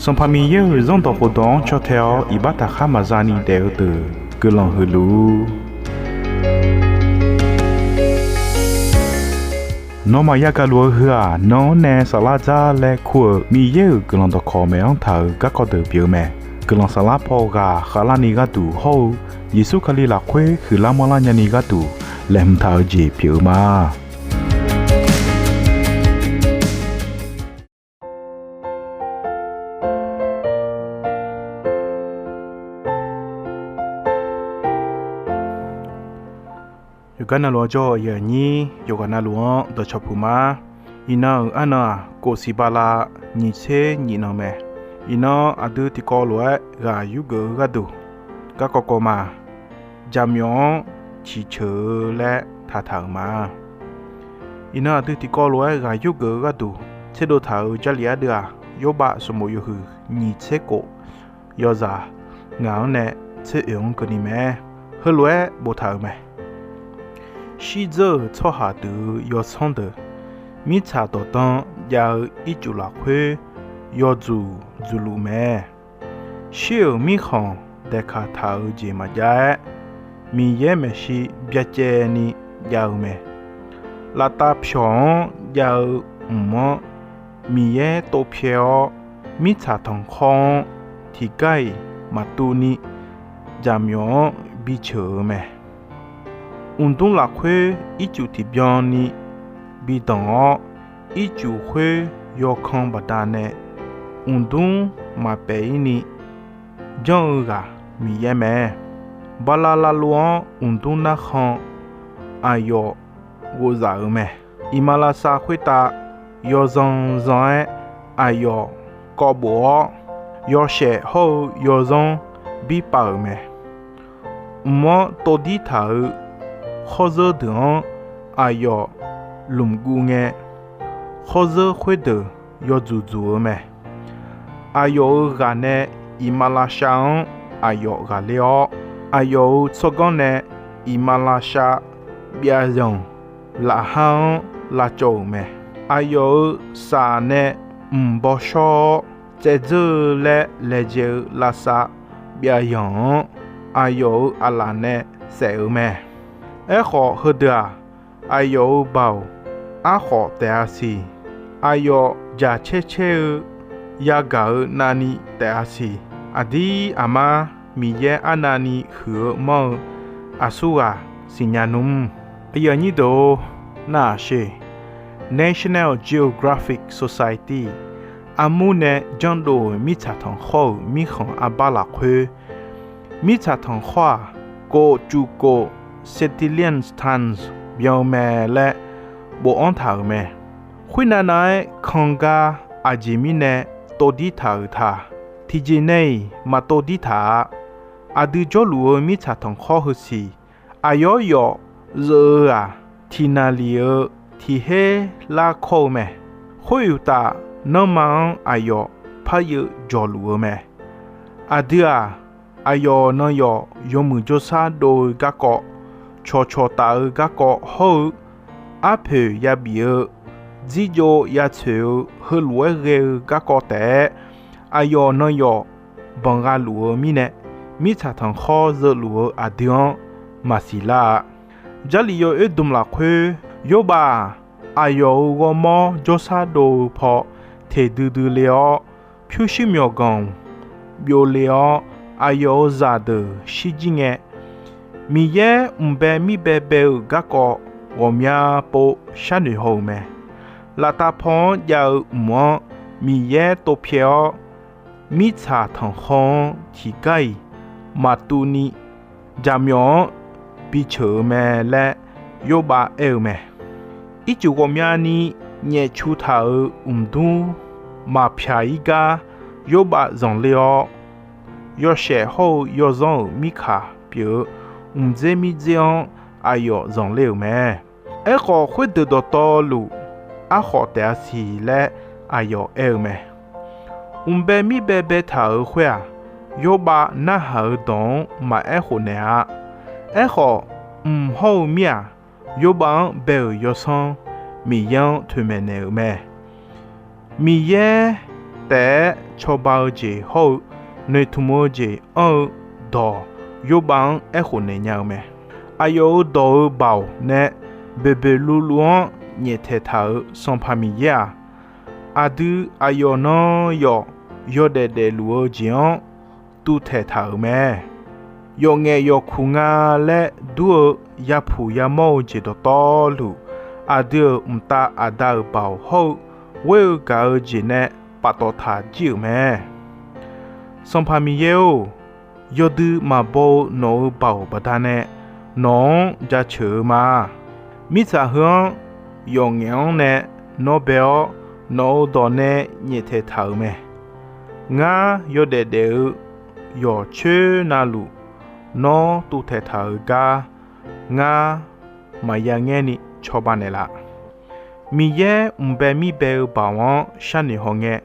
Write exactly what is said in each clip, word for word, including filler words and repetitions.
Sanqpaq Miqyaer-euq Zanrdawq khofdawq-anr caw tae-awr iqbax taqkhar maqza ni daef-eu deuq guiqlanq huiq luf-ur. Nawmaf yagaq luf-eu heu-aq, nan-anr nae saflar dzar laer kur-euq Miqyaer-euq guiqlanq dawqkawq maeq-anr taq-euq garkawv deuq pyeuf-eu mae. Guiqlanq saflar paw ghaq khavlarni gharduq hawr-eu Yeqsur Kali lafkhoer huiqlar manrlar nyani gharduq laeqhmq taq-eu jeq pyeuf-eu ma. Yawqgar navluf-anr jawr-eu aqyuif aqnyir yawqghaq navluf-anr dawqcawq puq ma. Iqnan-euq arnan-aq, kof siq bala nyiq tser nyif nan mae. Iqnan aqdui tiqkawv lof-aer ghaq yurgeuf-eu gharduq garkawv kawv ma. Jaqmyawf-anr ciqceuq-eu laer taqtaq-euq ma. Iqnan aqdui tiqkawv lof-aer ghaq yurgeuf-eu gharduq tserdov taq-euq Jarlif ardeuv-aq, Yawrbav sanqbof yawhuiq nyiq tser kof yawzaq ngaq-anr nae tser oeq-anr keuvni mae. Heulof-aer boftaq-euq mae. Shirdzeur-euq tsawrhaq deuq-euq yawsanr deuq, mirtsaq dawqdan jav-eu ircuf lafkhoer yawdzuq dzuqluf mae. Shir-euq mirkhanq daeqkaq taq-euq jeq maqjav-aer, Miqyaer maeqshi byacaevni jav-eu mae. Laftav pyawq-anr jav-eu mq-anr Miqyaer tov pyaeq-awr, mirtsaq tanqkhawr-anr tiqgar-iq maqtuv ni jaqmyawf-anr biceuq-eu mae. Mqdmr lafkhoer ircuf tiqbyan ni bidanq-awr, ircuf khoer yawkan baqdanae mqdmr maqpaef-ir ni janr-eu ghaq Miqyaer mae. Bala lavlov-anr mqdmr narkhan aqyawf ghovzaf-euq mae. Iqmalavshav khoertav yawzan zan-aer aqyawf kawv bof-awr, yawshaef hawr-eu yawzanr birpav-euq mae. Mq-anr tovdir taq-euq khawrzeur deuq-anr aqyawf lmqguv ngae, khawrzeur khoerdeuq yawdzuq dzuq-eu mae. Aqyawf-euq ghaq nae iqmalavshav-anr aqyawf ghaqler-awr, aqyawf-euq tsawrganr nae iqmalavshav byavyanq lafhar-anr lavcawv-euq mae. Aqyawf-euq saf nae mq bawshawr-awr, tsaevdzeur-eu laer laejae-eu lavsav byavyanq-anr aqyawf-euq aqlaf nae saef-eu mae. Aerkhawf, heudeuq-aq, aqyawf-euq baoq arkhawf taef-a siq. Aqyawf dzaqcaer caer-eu yagaq-eu navni taef-a siq. Aqdir aqmar Miqyaer arnavni huiq-eu manr-eu aqsurghaq siqnya nmr. Aqyuif aqnyir deuq-or, nar-aq sher. National Geographic Society armur nae janrdov-euq mirtsaq tanqkhawr-euq mirkhanq arbar lafkhoer, mirtsaq tanqkhawr-aq, kof cuf kof centillion tons byan-eu mae laer bofanr taq-euq mae. Khoernav nav-aer kangar aqjeq mirnae tovdir taq-euq ta. Tiqjeq nae-iq maqtovdir taq-a. Aqdui jawrluf-eu mirtsaq tanqkhawr heusiq, aqyawf yawf zeuv-eu-aq, tiqnaqliq-eu tiqher lar kawr-eu mae. Khoeruqtaf, nanrma-anr aqyawf paryeuf jawqluf-eu mae. Aqdui-aq, aqyawf nan yawf yawmuiq jawrshar dov-eu garkawv, cawqcawq taf-eu garkawv hawr-eu, arpoeq yabif-eu, dzirdzov yatsoeq-eu heulof-aer ghae-eu garkawv taef-aer, aqyawf nan yawf banqgha luf-eu mirnae, mirtsaq tanqkhawr zeuluf-eu aqdui-anr maqsiq lar-a. Jarlif yawoer dmq lafkhoer, Yorbav-aq, aqyawf-euq ghawrmawr jawrshar dov-eu paw teqdui dui le-awr, pyurshuir myawqganq byovle-awr, aqyawf-euq zaqdeuq shirjir ngae, Miqyaer mqbae mirbae bae-euq garkawv ghawqmya pov sharnoeq haw-euq mae. Laftav paw-anr jav-eu mq-anr Miqyaer tov pyaeq-awr, mirtsaq tanqkhawr-anr tiqgar-iq maqtuv ni jaqmyawf-anr biceuq-eu mae laer Yorbav aer-eu mae. Ircuf ghawqmyani nyaefcu taq-euq mqdmr maqpyaq-ir gar Yorbav zanqler-awr, yawshaef hawr-eu yawzanr-euq mirkaq pyeuf-eu mqdzer mirdzer-anr aqyawf zanqler-euq mae. Aerkhawf, khoerdeuq dawqtawvluf arkhawf taef-a siq laer aqyawf aer-eu mae. Mqbae mirbae baetaq-euq khoer-aq, Yorbav narhaq-eu dawq-anr maqaer khofnaeq-a. Aerkhawf, mq hawr-eu mir-aq, Yorbav-anr bae-euq yawsanr Miqyaer-anr toeqmaeq naeq-euq mae. Miqyaer taef-aer cawba-eu jeq hawr-eu noeqtmq-eu jeq anr-eu dawq yawbav-anr aerkhof naeq nya-eu mae. Aqyawf-euq dawq-euq baoq nae boeqboeq luvluv-anr nyaeftaeq taq-euq Sanqpaq Miqyaer-aq, aqdui aqyawf nan yawf yawdaef daefluf-eu jeq-anr tuvtaeq taq-euq mae. Yawf ngaef yawf kuq nga laer dur-eu yapuq yamawr-eu jeq dawqtawvluf, aqdui-euq mqtav aqda-euq baoq hawr-eu ghoer-eu gaq-eu jeq nae paftawf taq jir-euq mae. Sanqpaq Miqyaer-or, yawdui maqbaw-eu nawq-euq baoq baqdanae nawq-anr jaceuq-eu ma. Mirtsaq heu-anr yawf ngaef-anr nae nawr bae-awr, nawq-euq dawq nae nyaeftaeq taq-euq mae. Ngar yawdaef daef-eu yawqcoer navluf nawr tuvtaeq taq-euq gar ngar maqya ngaer ni cawba naeqlaf. Miqyaer mqbae mirbae-eu baoq-anr sharnoeq hawngae,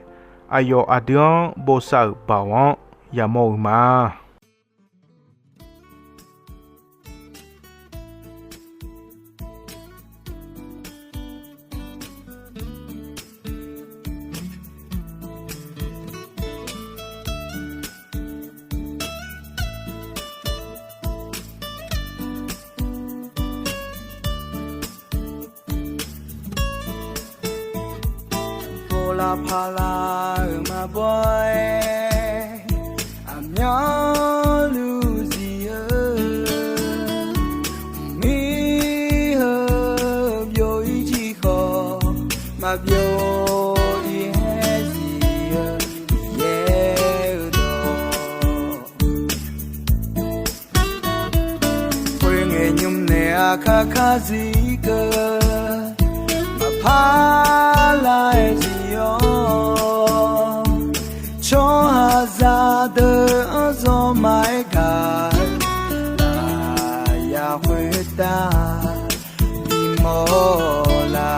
aqyawf aqdui-anr bosav-euq baoq-anr yamawr-eu ma. Pov lar par lar-euq maqbaw-aer, aqmyanluf zif-eu, mqmir heu byov-ir jir khawf, maqbyov-ir haer zif-eu, Miqyaer-euq dawq. Khoerngae nymr nae aqkar kar zir keuv, maqpar lar-aer zif-awr, tsawrhaqzaq deuq-anr zawr maqaer gaq-eu, lafyaq khoertav bimawr la.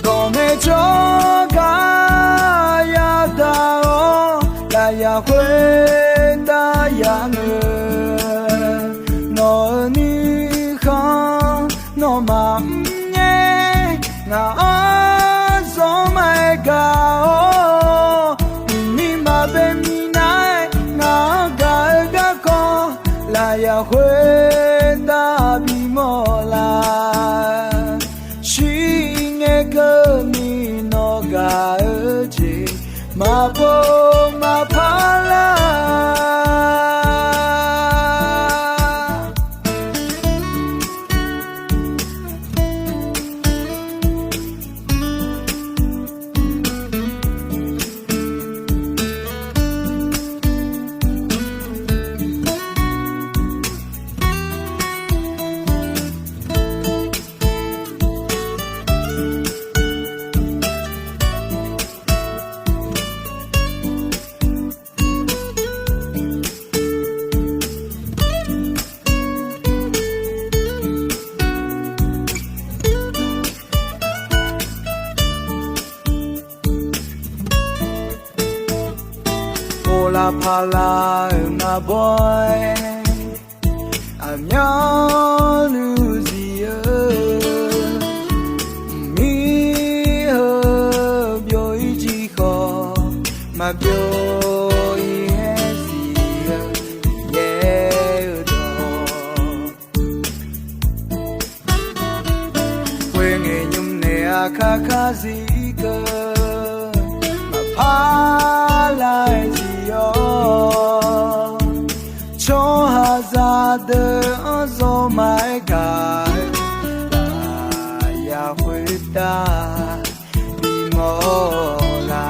Dawq ngaejawr gar yadaq-awr, lafyaq khoertav ya'ngeur. Nawq-euq nuikhanr nawmaf mrngae, ngaq-anr zawr maqaer gaq-awr, mqmir maqbae minav-aer ngaq-anr gaq-eu garkawv, lafyaq khoertav bimawr la. Shirngae keuvni nawr gaq-eu jeq maqpov maqpar lar. Pov lar par lar-euq maqbaw-aer, aqmyanluf zif-eu, mqmir heu byov-ir jir khawf, maqbyov-ir haer zif-eu, Miqyaer-euq dawq. Khoerngae nymr nae aqkar kar zir keuv, maqpar lar-aer zif-awr, tsawrhaqzaq deuq-anr zawr maqaer gaq-eu, lafyaq khoertav bimawr la.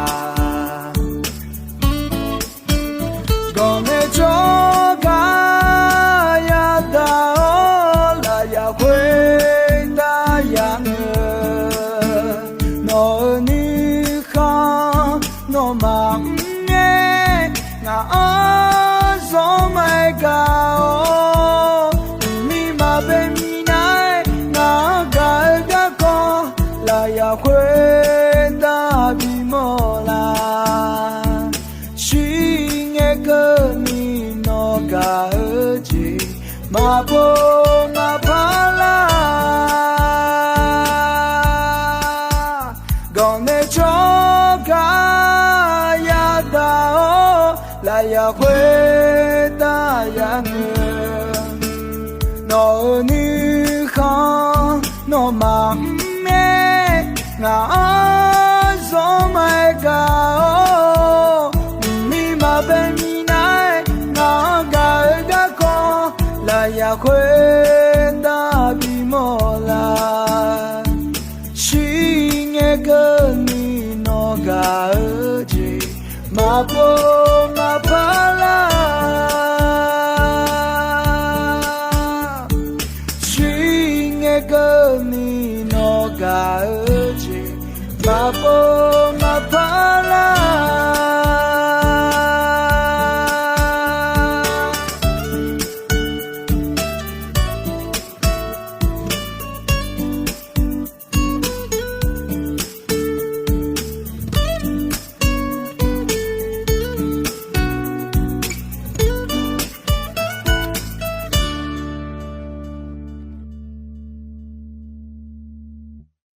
Dawq ngaejawr gar yadaq-awr, lafyaq khoertav ya'ngeur. Nawq-euq nuikhanr nawmaf mrngae, ngaq-anr zawr maqaer gaq-awr, mqmir maqbae minav-aer ngaq-anr gaq-eu garkawv, lafyaq Maqmr-aer ngaq-anr zawr ma-aer gaq-awr, mqmir maqbae minav-aer ngaq-anr gaq-eu garkawv lafyaq khoertav bimawr la. Shirngae keuvni nawq gaq-eu jeq maqpov maqpar lar. Shirngae keuvni nawq gaq-eu jeq maqpov maqpar